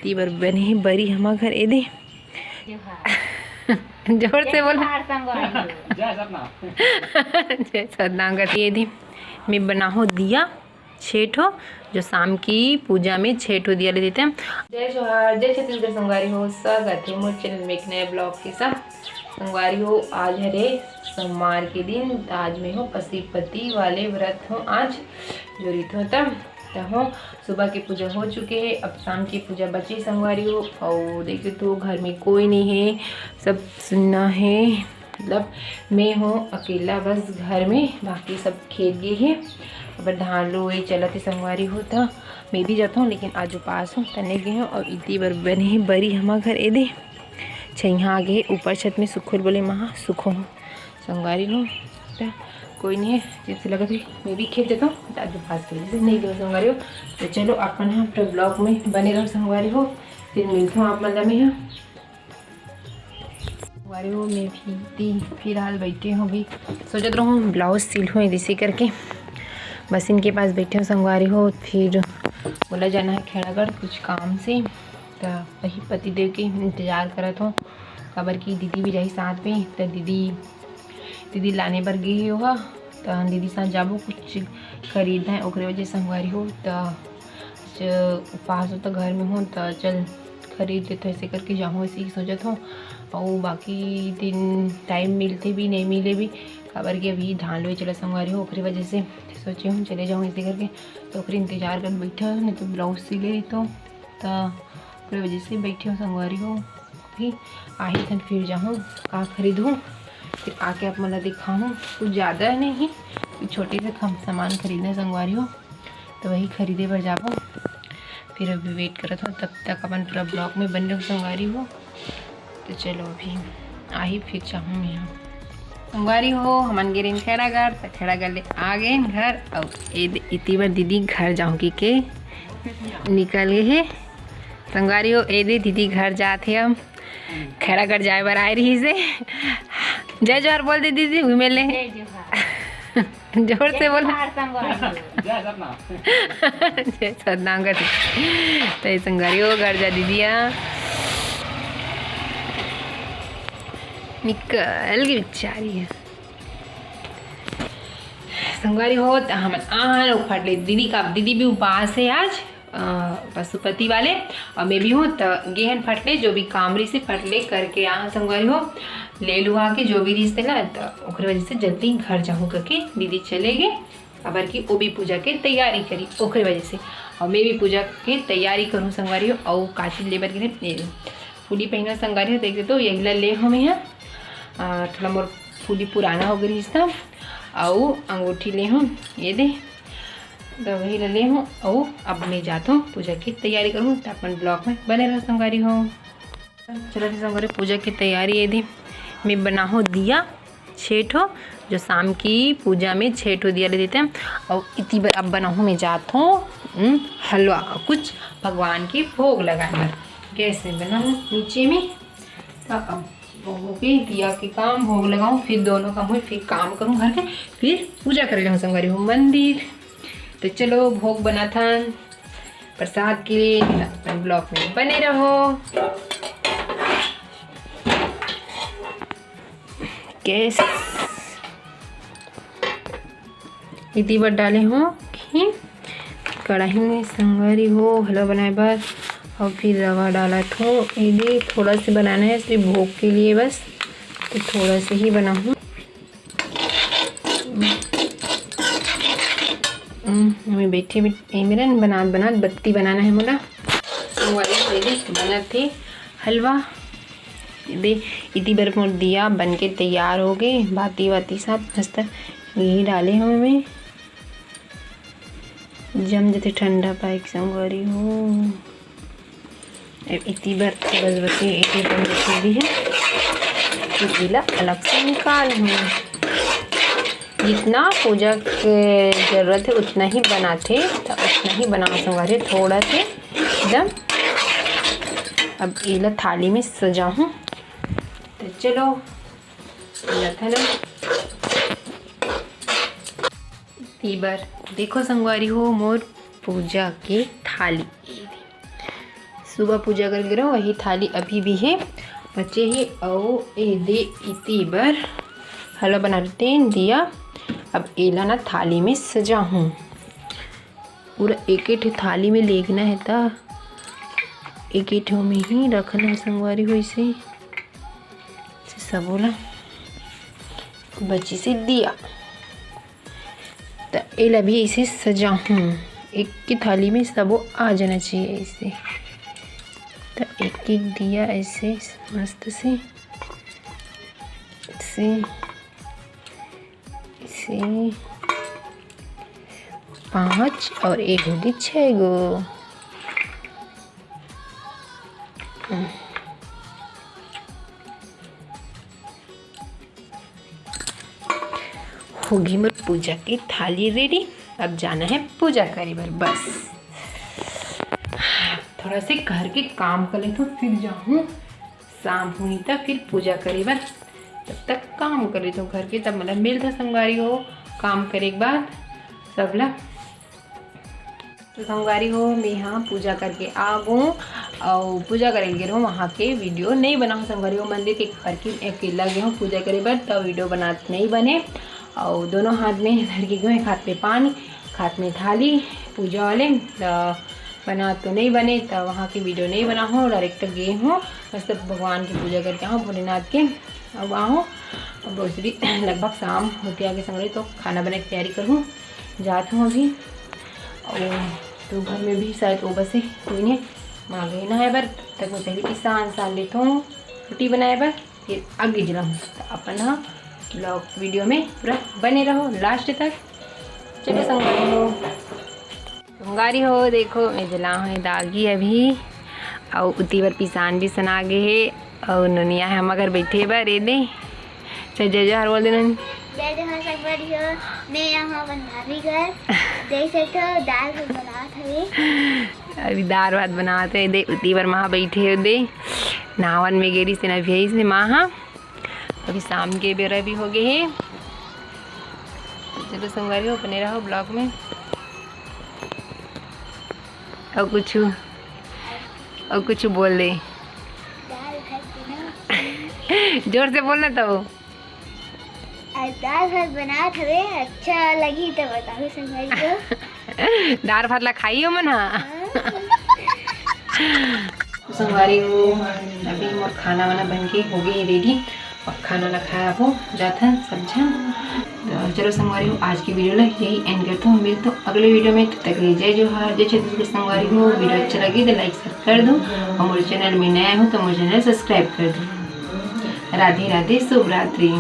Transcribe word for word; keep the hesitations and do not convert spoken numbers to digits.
ए बर बने हे बरी हमर घर। ए दे जोर से बोला। जय सतनाम करती। ए दे मैं बनाहूँ दिया छे ठो, जो शाम की पूजा में छे ठो दिया ले देते हैं। जय जोहार, जय छत्तीसगढ़ संगवारी हो, स्वागत है मोर चैनल में एक नए ब्लॉग के साथ। संगवारी हो, आज हरे सोमवार के दिन, आज मैं हूँ पशुपति वाले व्रत हूँ आज, जो रीत होता त हो। सुबह की पूजा हो चुके हे, अब शाम की पूजा बचे संगवारी हो। अउ देखे तो घर में कोई नहीं है, सब सुन्ना है, मतलब मैं हूँ अकेला बस घर में, बाकी सब खेत गे हे। अब धान लुए चलत हे संगवारी हो, त मैं भी जाता हूँ, लेकिन आज उपास हूँ, तने गे हूँ। अउ इति बर बने बरी हमर घर ए दे छइहा आगे ऊपर छत में सुखोल बोले महा सुखो हूँ संगवारी हो। त कोई नहीं है, जैसे लगत है मैं भी खेत जाता हूँ, त आज उपास के वजह से नहीं गए संगवारी हो। तो चलो अपन यहाँ पूरा ब्लॉग में बने रहो संगवारी हो, फिर मिलता हूँ आप मन ला मैं यहाँ। संगवारी हो, मैं भी दी फिलहाल बैठे हूँ, अभी सोचत रहूँ ब्लाउज सिल हुए जैसे करके मशीन के पास बैठे हूँ संगवारी हो। फिर बोला जाना है खेड़ागढ़ कुछ काम से, त वही पतिदेव के इंतजार करत हूँ, काबर कि दीदी भी जाही साथ में। त दीदी, दीदी लाने बर गे हे ओहा, त दीदी साथ जाबो, कुछ खरीदना है ओकरे वजह संगवारी हो। त आज उपास हो त घर में हो, त चल खरीद लेथो, ऐसे करके जाहूँ, ऐसे ही सोचत हो। अउ बाकी दिन टाइम मिलते भी नहीं मिले भी, काबर कि अभी धान लुए चला संगवारी हो, ओकरे वजह से सोचे हूँ चले जाऊँ ऐसे करके। तो ओकरे इंतजार कर बैठे हो, नहीं तो ब्लाउज सिले तो, त ओकरे वजह से बैठे हो संगवारी हो। भी आही थन फिर जाहूँ, का खरीदूँ, फिर आके आप मन ला दिखाहूँ। कुछ ज़्यादा नहीं, कुछ छोटे से कम सामान खरीदना है संगवारी हो, तो वही खरीदे बर जाबो। फिर अभी वेट करत हो, तब तक अपन पूरा ब्लॉग में बने रहो संगवारी हो। तो चलो अभी आही फिर जाहूँ मैं यहाँ। संगवारी हो, हमन गे रहेन खेड़ागढ़, त खेड़ागढ़ ले आ गए घर। अउ ए दे, इति बर दीदी घर जाहूँ कि के निकल गए हे संगवारी हो। ए दे दीदी घर जात हे, हम खेड़ागढ़ जाए बर आए रही से। जय जोहार बोल दे दीदी, घूमे ले। जय जोहार। जोर से बोला। जय सतनाम करती। तो संगवारी हो, घर जा दीदी आ निकल गई बेचारी है। संगवारी हो, त हमन आन फट ले दीदी का, दीदी भी उपास है आज, अ, पशुपति वाले, और मैं भी हूँ। त गेहन फट ले, जो भी काम रही से फट ले करके आ संगवारी हो, ले लुआ के जो भी रही से ना, त ओकरे वजह से जल्दी घर जाहूँ करके दीदी चले गए, काबर कि वो भी पूजा के तैयारी करी, ओकरे वजह से। और मैं भी पूजा के तैयारी करूँ संगवारी हो, और काची लेबर के लिए फूली पहना संगवारी हो, देख दे तो यही ला ले हो मैं यहाँ। आ, थोड़ा मोर फूली पुराना हो गई था, अउ अंगूठी ले हूँ, ये दे, तो वही ला ले हूँ। अउ अब मैं जाता हूँ पूजा की तैयारी करूँ, तो अपन ब्लॉग में बने रहो संगवारी हो। चलो फिर संगवारी, पूजा की तैयारी ये दे, मैं बनाहूँ दिया छे ठो, जो शाम की पूजा में छे ठो दिया ले देते हैं। और इतनी बार अब बनाहूँ मैं जात हूँ, हम्म, हलवा, कुछ भगवान की भोग लगाए बर। गैस में बनाऊँ नीचे में, तो अब हो गई दिया के काम, भोग लगाऊँ, फिर दोनों काम हुई, फिर काम करूँ घर के, फिर पूजा कर लेहूँ संगवारी हो मंदिर। तो चलो भोग बनाथन प्रसाद के लिए, अपन ब्लॉग में बने रहो। गैस इति बर डाले हो कि कढ़ाई में संगवारी हो हलवा बनाए बर, और फिर रवा डालत हो। ये भी थोड़ा सा बनाना है सिर्फ भोग के लिए बस, तो थोड़ा सा ही बनाऊँ। हम्म, मैं बैठे बैठ-, ए मेरा बनात बनात बत्ती बनाना है मोला। संगवारी हो, ये देख, बनत हे हलवा। ये दे, इति बर मोर दिया बन के तैयार हो गए। बाती वाती सब मस्त यही डाले हूँ मैं। जम जते ठंडा पाए के संगवारी हो। अब इति बर बस बचे, इति बर बचे भी है, तो गीला अलग से निकाल हूँ। जितना पूजा के जरूरत है उतना ही बनाथे, तो उतना ही बनाओ संगवारी, थोड़ा से एकदम। अब इला थाली में सजाहूँ, तो चलो इला थाली। इबर देखो संगवारी हो मोर पूजा के थाली। सुबह पूजा करके रहो, वही थाली अभी भी है, बचे ही। अउ ए दे इती बर हलवा बना लेते हैं दिया। अब एला ना थाली में सजाहूँ। पूरा एक एक ठे थाली में लेगना है, त एक एक ठे में ही रखना है संगवारी हो। इसे, इसे सबो ला बची से दिया। त एला भी ऐसे सजाहूँ, एक की थाली में सबो आ जाना चाहिए ऐसे। त एक एक दिया ऐसे मस्त से, ऐसे, ऐसे पाँच और एक होगी छः गो। होगी मोर पूजा के थाली रेडी। अब जाना है पूजा करे बर। बस थोड़ा से घर के काम कर लेथों, फिर जाहूँ। शाम होही त फिर पूजा करे बर, तब तक काम कर लेथों घर के, तब मतलब मिलथों संगवारी हो काम करे के बाद सबला। तो संगवारी हो, मैं यहाँ पूजा करके आ गो, अउ पूजा करे गे रहूँ, वहाँ के वीडियो नहीं बनाऊँ संगवारी हो। मंदिर के घर की अकेला गे हूँ पूजा करे बर, तो वीडियो बनात नहीं बने। अउ दोनों हाथ में धर के गए, एक हाथ में पानी, एक हाथ में थाली पूजा वाले, तो बनात तो नहीं बने, तो वहाँ के वीडियो नहीं बनाहूँ। डायरेक्ट गे हूँ, बस भगवान की पूजा करके आऊँ भोलेनाथ के, अब आऊँ। अब ओसरी लगभग शाम होते आगे संगवारी, तो खाना बनाए के तैयारी करूँ, जात हूँ अभी। अउ तो घर में भी शायद वो बसे कोई नहीं, माँ गई ना है बर, तब तक मैं पहले पिसान सान लेथों रोटी बनाए बर, फिर आगे जलाऊँ। तो अपन ह ब्लॉग वीडियो में पूरा बने रहो लास्ट तक। चलो संगवारी हो, संगवारी हो, देखो मैं जला हूँ दागी अभी, अउ उती बर पिसान भी सना गे हे, अउ नोनिया है हम घर बैठे बर, ए दे। चल जय जोहार बोल दे नोनी। जय जोहार संगवारी हो, मैं यहाँ अपन भाभी घर, देख सकते हो दाल भी बनात हवे। अभी दाल भात बनात हे, दे उती बर माँ बैठे हो दे, नावन में गेरी से ना भेज से माँ हा। अभी शाम के बेरा भी हो गए हे। चलो संगवारी हो, बने रहो ब्लॉग में। अउ कुछ, अउ कुछ बोल दे। दाल भात बना। जोर से बोलना तो। आज दाल भात बनात हवे, अच्छा लगी तो बताओ संगवारी हो। दाल भात ला खाई हो मन हा। हाँ। संगवारी हो, अभी मोर खाना वाना बन के हो गए रेडी। अब खाना ना खाए आबो, जाथन सब झन। तो चलो संगवारी हो, आज की वीडियो ला यही एंड करता हूँ। मिलता हूँ अगले वीडियो में, तब तक के लिए जय जोहार, जय छत्तीसगढ़। संगवारी हो, वीडियो अच्छा लगी तो लाइक शेयर कर दो, और मोर चैनल में नया हो तो मोर चैनल सब्सक्राइब कर दो। राधे राधे, शुभ रात्रि।